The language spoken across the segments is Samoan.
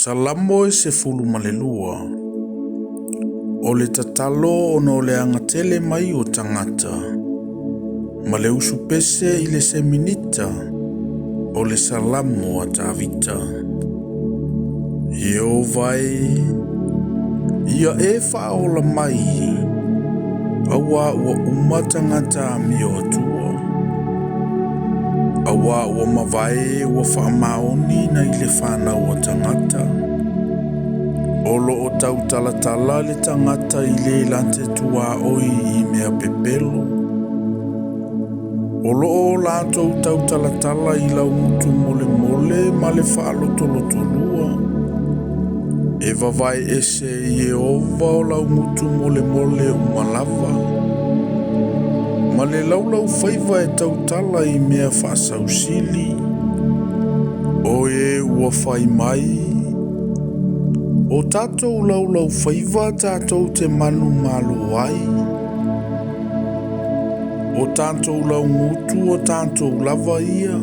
Salamo e 12. O le tatalo ona o le agatele mai o tagata, ma le usupese i le Seminita, o le Salamo a Tavita. Ieova e, ia e faaola mai, auā ua uma tagata amio atua. Auā ua mavae ua faamaoni na i le fanau a tagata. O lo o tautalatala le tagata i le late tuaoi i mea pepelo. O lo o latou tautalatala i laugutu molemole ma le faalotolotolua. E vavae ese e Ieova o laugutu molemole uma lava. Ma le laulaufaiva e tautala i mea faasausili. O e ua fai mai, o tatou laulaufaiva tatou te manumalo ai. O tatou laugutu o tatou lava ia.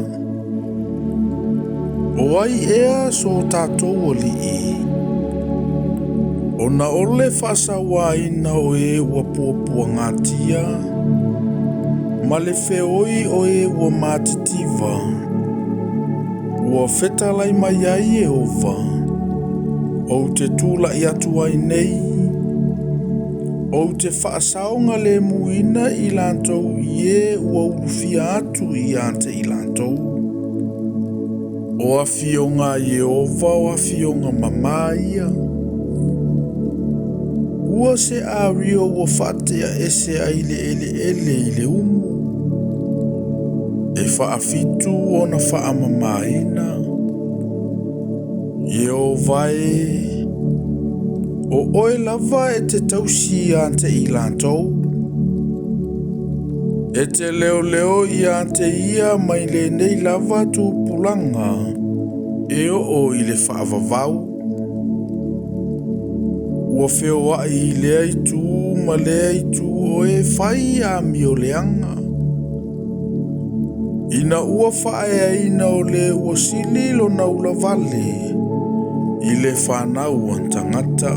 O ai ea so tatou alii. Ona o le faasauaina o e ua puapuagatia, ma le feoi o e ua matitiva, ua fetalai mai ai Ieova, ou te tula'i atu ai nei, ou te faasaogalemuina i latou i e ua ulufia atu ia te i latou. O afioga a Ieova o afioga mamā ia. Ua se ario ua faatea ese ai le eleele i le umu. E faafitu ona faamamaina. Ieova e, o oe lava e te tausi ia te i latou. E te leoleo ia te ia mai lenei lava tupulaga, e oo i le faavavau. Ua feoai i lea itu ma lea itu o e fai amio leaga. Ina ua faaeaina o le ua sili lona ulavale i le fanau a tagata.